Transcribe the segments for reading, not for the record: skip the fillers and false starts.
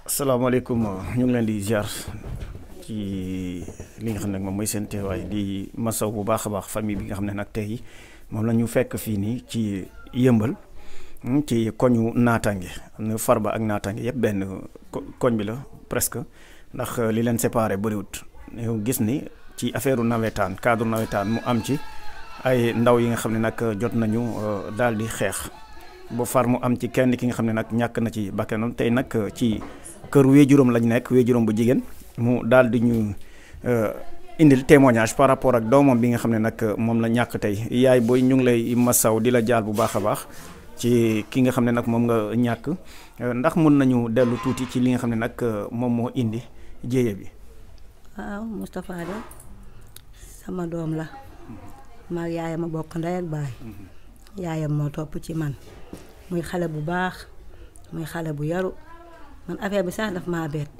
asalaamaaleykum ñu ngi leen di ziar ci li nga xam ne moom mooy seen teewaay di masaw bu baax a baax famille bi nga xam ne nag tey moom la ñu fekk fii nii ci yëmbal ci koñu naataange am na Farba ak naataange yëpp benn koñ bi la presque ndax li leen séparé bëriwut yow gis ni ci affaire nawetaan cadre nawetaan mu am ci ay ndaw yi nga xam ne nag jot nañu daal di xeex ba far mu am ci kenn ki nga xam ne nag ñàkk na ci bakkanam tey nag ci kër wéejuróom lañ nekk wéejuróom bu jigéen mu daal di ñu indil témoignage par rapport ak doomam bi nga xam ne nag moom la ñàkk tey yaay booy ñu ngi lay masaw di la jaal bu baax a baax ci ki nga xam ne nag moom nga ñàkk ndax mun nañu dellu tuuti ci li nga xam ne nag moom moo indi jéye bi. waaw Moustapha de sama doom la maa yaayam a bokk ndey ak baay yaayam moo topp ci man muy xale bu baax muy xale bu yaru man affaire bi sax daf maa bett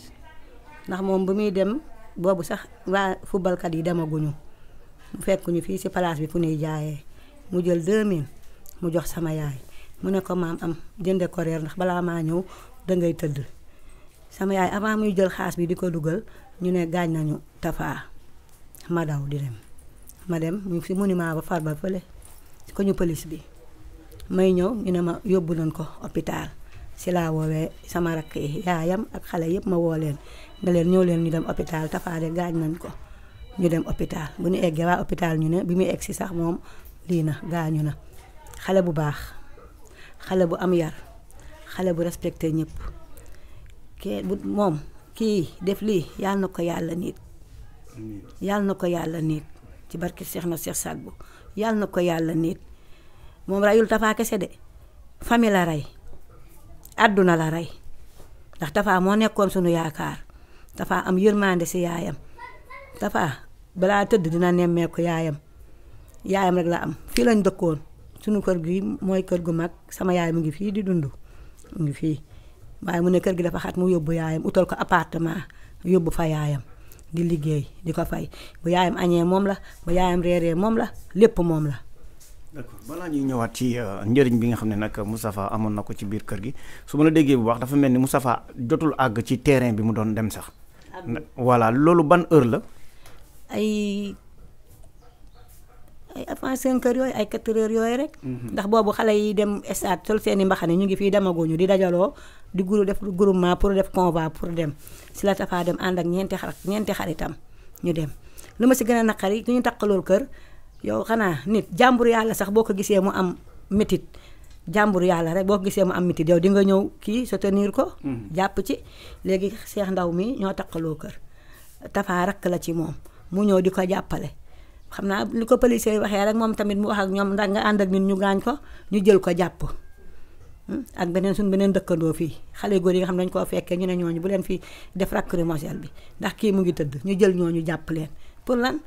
ndax moom bu muy dem boobu sax waa footballkat yi demaguñu mu fekk ñu fii ci place bi fu ñuy jaayee mu jël 2000 mu jox sama yaay mu ne ko maam am jënde ko reer ndax balaa maa ñëw dangay tëdd sama yaay avant muy jël xaas bi di ko dugal ñu ne gaañ nañu Tafa ma daw di dem ma dem mu ci monument ba Farba fële ko ñu police bi may ñëw ñu ne ma yóbbu nañ ko hôpital si laa woowee sama rakk yi yaayam ak xale yëpp ma woo leen ne leen ñëw leen ñu dem hôpital Tafa de gaañ nañ ko ñu dem hôpital bu ñu eggee waa hôpital ñu ne bi muy egg si sax moom lii na gaañu na xale bu baax xale bu am yar xale bu respecté ñëpp moom kii def lii yàlla na ko yàlla nit yàlla na ko yàlla nit ci barki Seex na Seex Saad bu yàlla na ko yàlla nit moom rayul Tafa kese de famille la rey àdduna la rey ndax Tafa moo nekkoon sunu yaakaar Tafa am yërmande si yaayam Tafa balaa tëdd dina nemmeeku yaayam rek la am fii lañ dëkkoon sunu kër gi mooy kër gu mag sama yaay mu ngi fii di dund mu ngi fii waaye mu ne kër gi dafa xat mu yóbbu yaayam utal ko appartement yóbbu fa yaayam di liggéey di ko fay bu yaayam añee moom la bu yaayam reeree moom la lépp moom la. d'accord balaa ñuy ñëwaat ci njëriñ bi nga xam ne nag Moustapha amoon na ko ci biir kër gi su ma la déggee bu baax dafa mel ni Moustapha jotul àgg ci terrain bi mu doon dem sax. voilà loolu ban heure la. ay avant 5 heures yooyu ay 4 heures yooyu rek. ndax boobu xale yi dem stade sol seeni mbaxane ñu ngi fii demaguñu di dajaloo di def groupement pour def convoi pour dem si la Tafa dem ànd ak ñeenti xaritam ñu dem lu ma si gën a naqari ñu takkalool kër. yow xanaa nit jàmbur yàlla sax boo ko gisee mu am métit jàmbur yàlla rek boo ko gisee mu am métit yow di nga ñëw kii soutenir ko. jàpp ci léegi Cheikh Ndaw mi ñoo takkaloo kër Tafa rakk la ci moom mu ñëw di ko jàppale xam naa li ko policier waxee rek moom tamit mu wax ak ñoom ndax nga ànd ak nit ñu gaañ ko ñu jël ko jàpp ak suñ beneen dëkkandoo fii xale góor yi nga xam ne dañu koo fekkee ñu ne ñooñu bu leen fi def lacrymogène bi ndax kii mu ngi tëdd ñu jël ñooñu jàpp leen pour lan.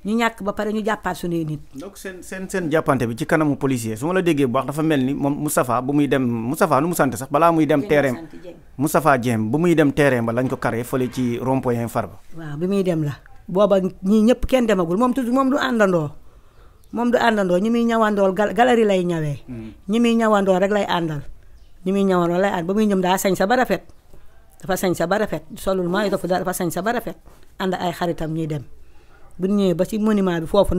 ñu ñàkk ba pare ñu jàppaat suñuy nit. donc seen jàppante bi ci kanamu policier su ma la déggee bu baax dafa mel ni moom Moustapha bu muy dem Moustapha nu mu sant sax balaa muy dem terrain Moustapha Dieng bu muy dem terrain ba lañ ko karee fële ci rond-point Farba. waaw bi muy dem la booba ñii ñëpp kenn demagul moom toujours moom du àndandoo ñi muy ñawandool galerie lay ñawee. ñi muy ñawandoo rek lay àndal ñi muy ñawandoo lay ànd ba muy ñëm daa sañ sa ba rafet dafa sañ sa ba rafet solul maa dafa sañ sa ba rafet ànd ay xaritam ñuy dem. bu ñëwee ba ci monument bi foofu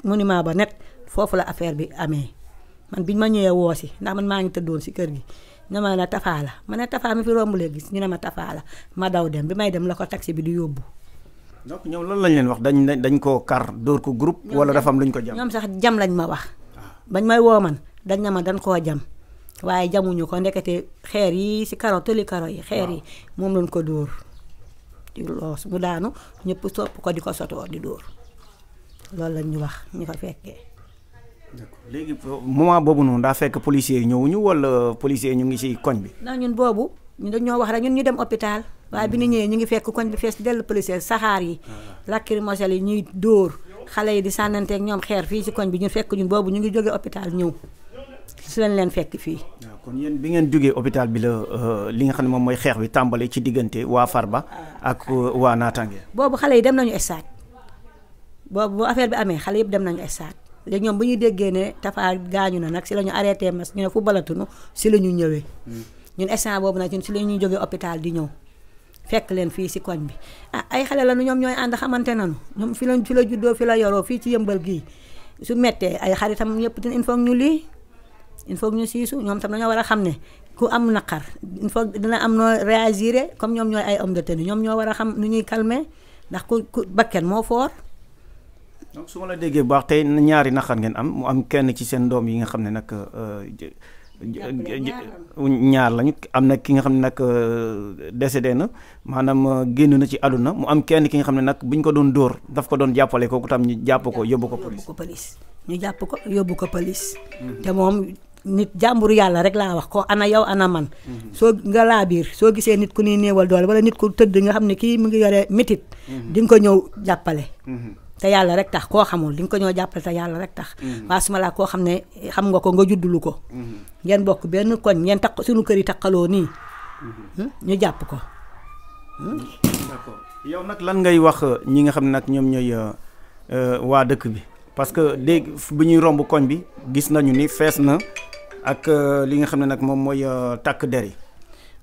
monument ba foofu la affaire bi amee man biñ ma ñëwee woo si ndax man maa ngi tëddoon si kër gi ne ma ne Tafa la ma ne Tafa mi fi romb léegi ñu ne ma Tafa la ma daw dem bi may dem la ko taxi bi di yóbbu. donc ñoom lan lañ leen wax dañ koo kar dóor ko groupe. wala dafa am luñ ko jam. ñoom sax jam lañ ma wax. bañ may woo man dañ na ma dañ koo jam waaye jamuñu ko ndekete xeer yi si tëli karo yi xeer yi moom lañ ko dóor. loos mu daanu ñëpp sopp ko di ko sotoo di dóor loolu lañ ñu wax ñu ko fekkee. d'accord léegi moment boobu noonu daa fekk policiers yi ñëwuñu wala policiers yi ñu ngi ci koñ bi. ndax ñun boobu ñu dañoo wax rek ñun ñu dem hôpital waaye bi ñu ñëwee ñu ngi fekk koñ bi fees dellu policiers saxaar yi. lacrymogène yi ñuy dóor xale yi di sànnanteeg ñoom xeer fii ci koñ bi ñu fekk ñun boobu ñu ngi jógee hôpital ñëw si lañ leen fekk fii. waaw kon yéen bi ngeen jógee hôpital bi la li nga xam ne moom mooy xeex bi tàmbale ci diggante waa Farba ak waa Naataange. boobu xale yi dem nañu stade boobu bu affaire bi amee xale yëpp dem nañu stade léegi ñoom bu ñuy déggee ne Tafa gaañu na nag si la ñu arrêté mas ñu ne fu balatunu si la ñu ñëwee. ñun instant boobu nag ñun si la ñuy jógee hôpital di ñëw fekk leen fii si koñ bi ay xale la nu ñoom ñooy ànd xamante nanu ñoom fi la juddoo fi la yoroo fii ci yëmbal gii su mettee ay xaritam yëpp il faut ñu lii il faut ñu siisu ñoom tam dañoo war a xam ne ku am naqar il faut dina am noo réagir comme ñoom ñooy ay homme de tenue ñoom ñoo war a xam nu ñuy calmer ndax ku bakken moo foor. donc su ma la déggee bu baax tey ñaari naqar ngeen am mu am kenn ci seen doom yi nga xam ne nag ñaar lañu am na ki nga xam ne nag décédé na maanaam génn na ci àdduna mu am kenn ki nga xam ne nag buñ ko doon dóor daf ko doon jàppale kooku tam ñu jàpp ko yóbbu ko police. ñu jàpp ko yóbbu ko police. te moom nit jàmburu yàlla rek laa wax ko ana yow ana man. soo nga laa biir soo gisee nit ku ñuy néewal doole wala nit ku tëdd nga xam ne kii mu ngi yore métit di nga ko ñëw jàppale. te yàlla rek tax koo xamul di nga ko ñëw jàppale te yàlla rek tax. waa suma laa koo xam ne xam nga ko nga juddulu ko. ngeen bokk benn koñ ngeen takk suñu kër yi takkaloo nii. ñu jàpp ko. d'accord yow nag lan ngay wax ñi nga xam ne nag ñoom ñooy waa dëkk bi parce que dégg bu ñuy romb koñ bi gis nañu ni fees na ak li nga xam ne nag moom mooy takk der yi.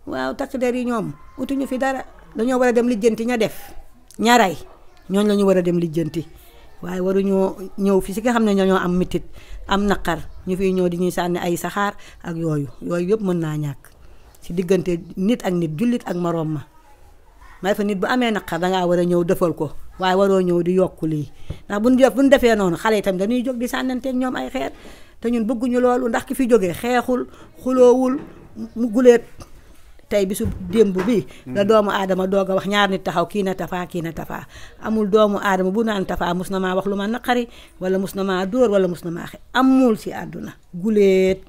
waaw takk der yi ñoom utuñu fi dara dañoo war a dem lijjanti ña def ña rey ñooñu la ñu war a dem lijjanti waaye waruñoo ñëw fi si nga xam ne ñoo am mitit am naqar ñu fiy ñëw di ñuy sànni ay saxaar ak yooyu yëpp mën naa ñàkk si diggante nit ak nit jullit ak moroom ma may fa nit bu amee naqar dangaa war a ñëw defal ko waaye waroo ñëw di yokku lii ndax buñ defee noonu xale itam dañuy jóg di sànnanteeg ñoom ay xeer te ñun bëgguñu loolu ndax ki fi jógee xeexul xuloowul mu guleet tey bisu démb bi la doomu aadama doog a wax ñaar nit taxaw kii na tafaa amul doomu aadama bu naan tafaa mus na maa wax lu ma naqari wala mus na maa dóor wala mus na maa amul si àdduna guleet.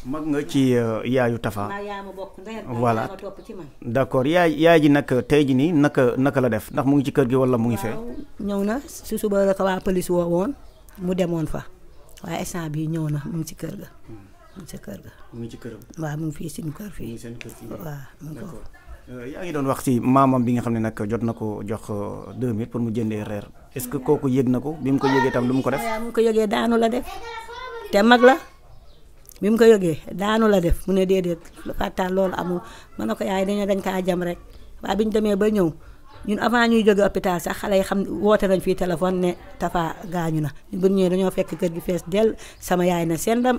mag nga ci yaayu Tafa. yaa ma bokk ndey voilà ma topp ci man. d'accord yaay ji nag tey ji nii naka la def ndax mu ngi ci kër gi wala mu ngi fee. ñëw na si suba la ko waa police woo woon mu demoon fa waaye instant bii ñëw na mu ngi ci kër ga. mu ngi ci kër ga. mu ngi ci këram. waaw mu ngi fii suñu kër fii. mu ngi seen kër fii. waaw mu ngi ko. yaa ngi doon wax ci maamam bi nga xam ne nag jot na ko jox 2000 pour mu jëndee reer est-ce que kooku yëg na ko bi mu ko yëgee tam lu mu ko def. waaw mu ngi ko yëgee daanu la def te mag la. bi mu ko yëgee daanu la def mu ne déedéet fàttal loolu amul ma ne ko yaay dañ kaa jam rek waaye bi ñu demee ba ñëw ñun avant ñuy jóge hôpital sax xale yi xam woote nañ fii téléphone ne Tafa gaañu na bu ñëwee dañoo fekk kër gi fees dell sama yaay na sendam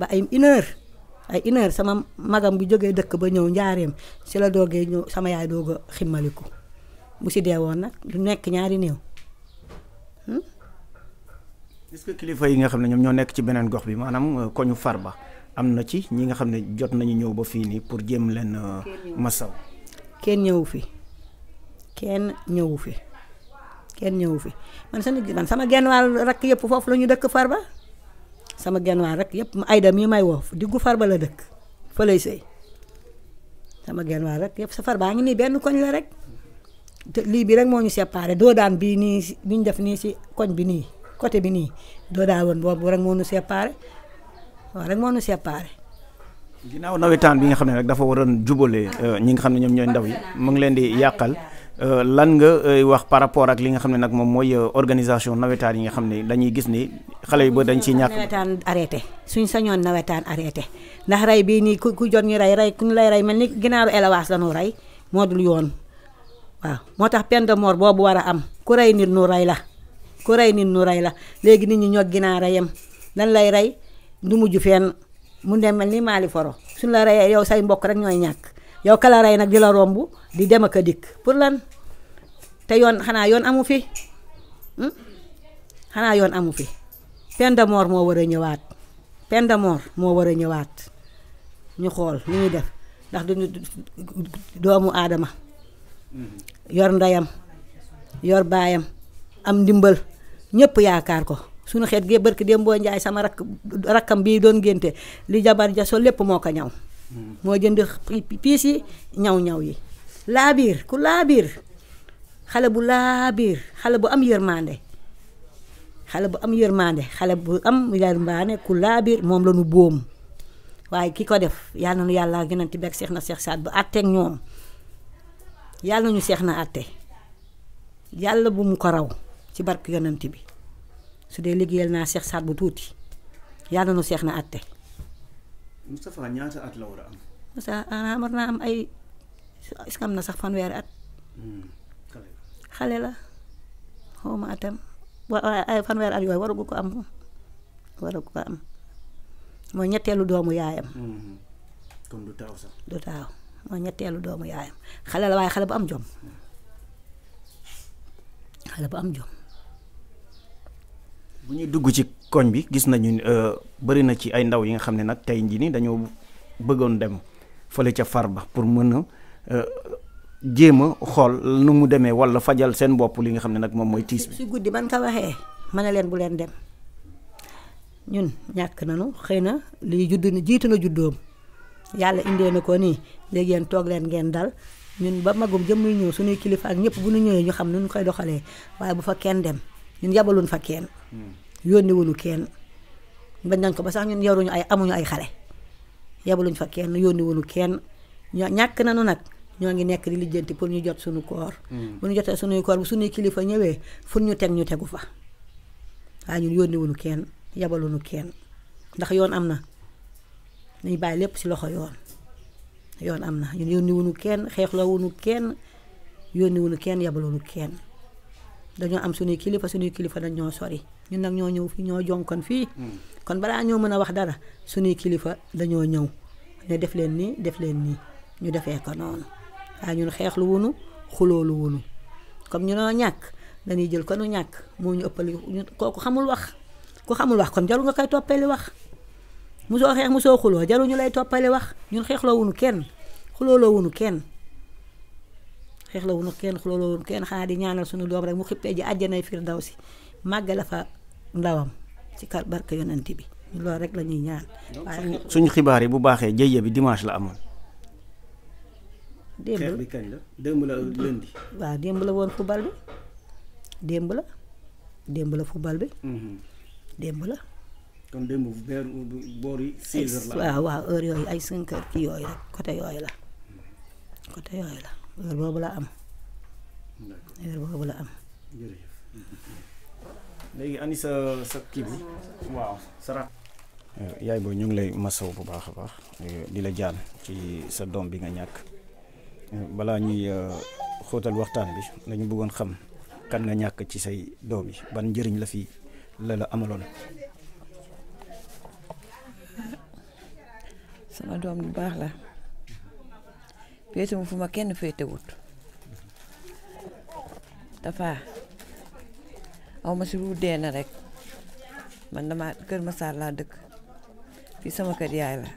ba ay une heure sama magam bu jógee dëkk ba ñëw njaareem si la doogee ñëw sama yaay doog a ximmaliku bu si dee woon nag du nekk ñaari néew. est-ce que kilifa yi nga xam ne ñoom ñoo nekk ci beneen gox bi maanaam koñu Farba am na ci ñi nga xam ne jot nañu ñëw ba fii nii pour jéem leen masaw. kenn ñëwu fi man sama genn wàll rakk yëpp foofu la ñu dëkk Farba sama genn wàll rakk yëpp Ayda mii may woo diggu Farba la dëkk fa lay sëy sama genn wàll rakk yëpp sa Farba ngi nii benn koñ la rek te lii bi rek moo ñu séparé doo daan bii nii bi ñu def nii si koñ bi nii. côté bi nii doo daa woon boobu rek moo nu séparé waaw rek moo nu séparé. ginnaaw nawetaan bi nga xam ne rek dafa waroon jubale ñi nga xam ne ñoom ñooy ndaw yi mu ngi leen di yàqal lan nga wax par rapport ak li nga xam ne nag moom mooy organisation nawetaan yi nga xam ne dañuy gis ni xale yu ba dañ ciy ñàkk. nawetaan arrêté suñ sañoon nawetaan arrêté ndax rey bii nii ku jot ñu rey ku ñu lay rey mel ni ginaaru élevage la ñu rey moo dul yoon waaw moo tax peine de mort boobu war a am ku rey nit nu rey la. ku rey nit nu rey la léegi nit ñi ñoo ginaar a yem lan lay rey du mujj fenn mu demel ni maali foro suñ la reyee yow say mbokk rek ñooy ñàkk yow kala rey nag di la romb di dem ak a dikk pour lan te xanaa yoon amu fi peine de mort moo war a ñëwaat ñu xool ni ñuy def ndax du doomu aadama yor ndeyam yor baayam am ndimbal ñëpp yaakaar ko suñu xeet gi barki dem boo njaay sama rakkam bii doon génte li jabar ja so lépp moo ko ñaw moo jënd piis yi ñaw yi laabiir ku laabiir xale bu laabiir xale bu am yërmande ku laabiir moom la ñu boom waaye ki ko def yàlla na nu yàlla gënal ti beeg seex na seex saat bu àtteeg ñoom yàlla nañu seex na àtte yàlla bu mu ko raw ci barke yonent bi su dee liggéeyal naa seex saat bu tuuti yàlla nu seex na àtte. Moustapha ñaata at la war a am. Moussa war naa am ay est-ce que am na sax fanweeri at. xale la xawma atam ay fanweeri at yooyu waragu ko am mooy ñetteelu doomu yaayam. kon du taaw sax. du taaw mooy ñetteelu doomu yaayam xale la waaye xale bu am jom. xale bu am jom. bu ñuy dugg ci koñ bi gis nañu bëri na ci ay ndaw yi nga xam ne nag tey jii nii dañoo bëggoon dem fële ca Farba pour mën a jéem a xool nu mu demee wala fajal seen bopp li nga xam ne nag moom mooy tiis bi. si guddi ban ka waxee ma ne leen bu leen dem ñun ñàkk nañu xëy na lii judd na jiitu na juddoom yàlla indee na ko nii léegi yéen toog leen ngeen dal ñun ba magum jëm muy ñëw suñuy kilifa ak ñëpp bu ñu ñëwee ñu xam nu ñu koy doxalee waaye bu fa kenn dem ñun yabaluñ fa kenn. yónni wuñu kenn bañ nañ ko ba sax ñun yoruñu amuñu ay xale yabaluñ fa kenn yónni wuñu kenn ñàkk nañu nag ñoo ngi nekk di lijjanti pour ñu jot suñu koor. bu ñu jotee suñuy koor bu suñuy kilifa ñëwee fu ñu tegu fa waaye ñun yónni wuñu kenn yabaluñu kenn ndax yoon am na nañ bàyyi lépp ci loxo yoon am na ñun yónni wuñu kenn xeexloo wuñu kenn yónni wuñu kenn yabaluñu kenn dañoo am suñuy kilifa dañ ñoo sori ñun nag ñoo ñëw fii ñoo jonkoon fii kon balaa ñoo mën a wax dara suñuy kilifa dañoo ñëw ne def leen nii ñu defee ko noonu waaye ñun xeexlu wunu xuloolu wunu comme ñu noo ñàkk dañuy jël ko nu ñàkk moo ñu ëppali kooku xamul wax ku xamul wax kon jaru nga koy toppali wax musoo xeex musoo xuloo jaru ñu lay toppali wax ñun xeexloo wunu kenn xulooloo wunu kenn xulooloo wunu kenn xanaa di ñaanal suñu doom rek mu xippee ji àjjanay firdawsi màgg la fa ndawam ci kar barke yonent bi loolu rek la ñuy ñaan. suñu xibaar yi bu baaxee jëye bi dimanche la amoon. démb bi kañ la démb la lundi. waaw démb la woon football bi démb la football bi. démb la. kon démb boori 6 heures la. waaw heure yooyu ay 5 heures kii yooyu rek côté yooyu la heure boobu la am. léegi ani sa kii bi waaw sara yaay booy ñu ngi lay masaw bu baax a baax di la jaan ci sa doom bi nga ñàkk balaa ñuy xóotal waxtaan bi dañu bëggoon xam kan nga ñàkk ci say doom yi ban njëriñ la fi la amaloon. sama doom bu baax la féete mu fu ma kenn féetewut dafa aw ma si lu dee na rek man dama Kër Massar laa dëkk fii sama kër yaay la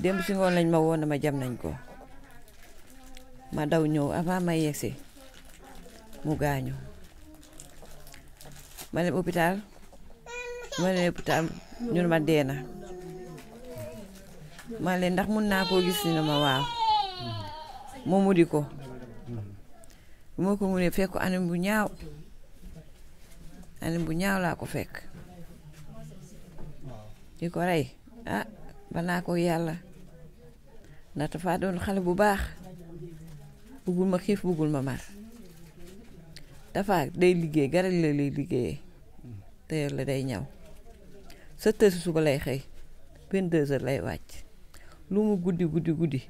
démb si ngoon lañ ma woon na ma jam nañ ko ma daw ñëw avant may yegsi mu gaañu ma dem hôpital ñu ne ma dee na ma leen ndax mun naa koo gis ni ma waaw moo mudi ko bu ma ko munee fekk anam bu ñaaw laa ko fekk di ko rey ba naa ko yàlla ndax dafa doon xale bu baax bëggul ma xiif bëggul ma mar dafa day liggéey garal la lay liggéeyee teyër la day ñaw 7 heures suba lay xëy 22 heures lay wàcc lu mu guddi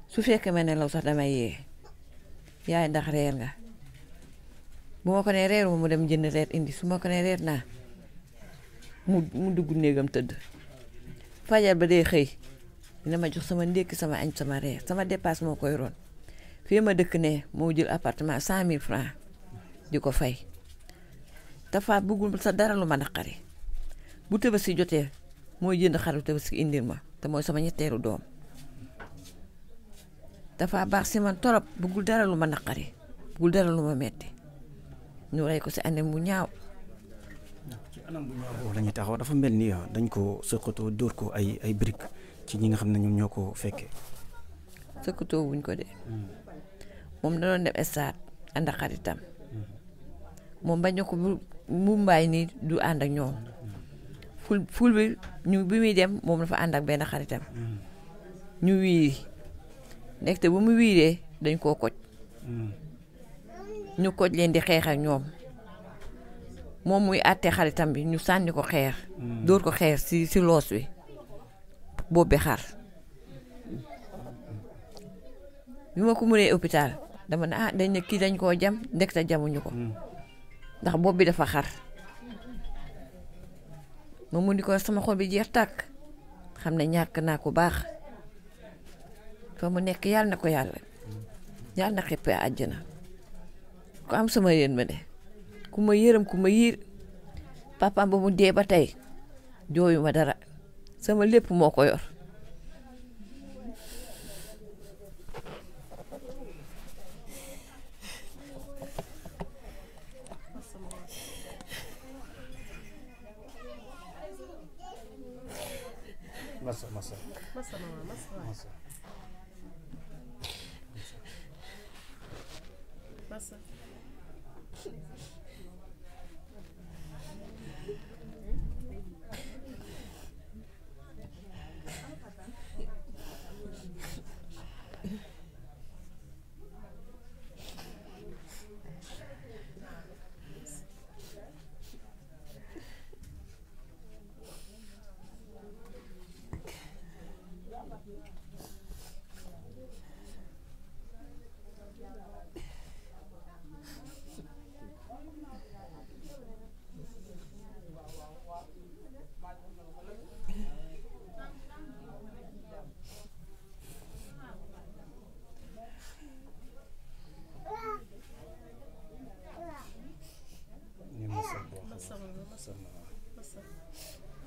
su fekkee ma nelaw sax damay yee yaay ndax reer nga bu ma ko nee reer mu dem jënd reer indi su ma ko nee reer naa mu dugg néegam tëdd fajar ba dee xëy dina ma jox sama ndékki sama añ sama reer sama dépasse moo koy ron fii ma dëkk ne moo jël appartement 100 000 francs di ko fay dafa bëggul sa dara lu ma naqari bu Tabaski jotee mooy jënd xaru Tabaski indil ma te mooy sama ñetteelu doom dafa baax si man torop bëggul dara lu ma naqari bëggul dara lu ma metti ñu rey ko si anam bu ñaaw. ci anam bu ñaaw boobu la ñuy taxaw dafa mel ni dañ ko sëqatoo dóor ko ay briques ci ñi nga xam ne ñoom ñoo ko fekkee. sëqatoo wuñ ko de moom da doon dem stade ànd ak xaritam moom bañ ko bu mbaay nii du ànd ak ñoom ful bi bi muy dem moom dafa ànd ak benn xaritam ñu wiiri ndekte bu mu wiiree dañ koo koj ñu koj leen di xeex ak ñoom moom muy àtte xaritam bi ñu sànni ko xeer dóor ko xeer si loos wi bopp bi xar bi ma ko mënee hôpital dama ne dañ ne kii dañ koo jam ndekete jamuñu ko ndax bopp bi dafa xar ma mu ni ko sama xol bi jeex tàkk xam ne ñàkk naa ko baax fa mu nekk yàlla na ko yàlla na xippee àjjana ku am sama yërmande ku ma yërëm ku ma yiir papaam ba mu dee ba tey jooyu ma dara sama lépp moo ko yor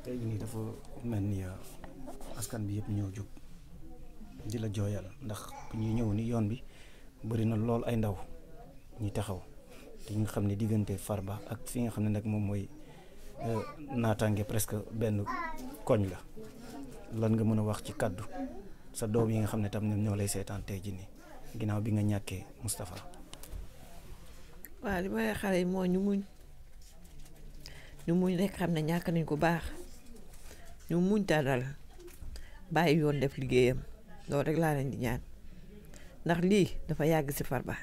tey nii dafa mel ni askan bi yëpp ñoo jóg di la jooyal ndax bu ñuy ñëw ni yoon bi bëri na lool ay ndaw ñi taxaw te nga xam ne diggante Farba ak fi nga xam ne nag moom mooy naataange presque benn koñ la lan nga mën a wax ci kàddu sa doom yi nga xam ne tam ñoom ñoo lay seetaan tey ji nii ginnaaw bi nga ñàkkee Moustapha. waaw li may xale yi moo ñu muñ rek xam ne ñàkk nañ ko baax ñu muñ tàddal bàyyi yoon def liggéeyam loolu rek laa leen di ñaan ndax lii dafa yàgg ci Farba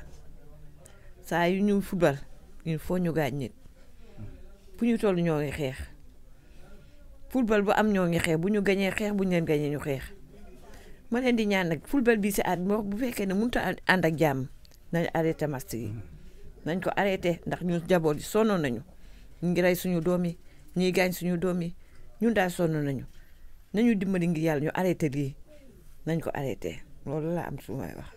saa yu ñu football il faut ñu gaañ nit fu ñu toll ñoo ngi xeex football bu am ñoo ngi xeex bu ñu gañee xeex bu ñu leen gañee ñu xeex ma leen di ñaan nag football bi ci àdduna bu fekkee ne mënut a ànd ak jàmm nañ arrêté match yi nañ ko arrêté ndax ñun jaboot yi sonnoon nañu ñu ngi rey suñu doom yi ñuy gaañ suñu doom yi ñun daal sonn nañu dimbali ngir yàlla ñu arrêté lii nañ ko arrêté loolu laa am su may wax.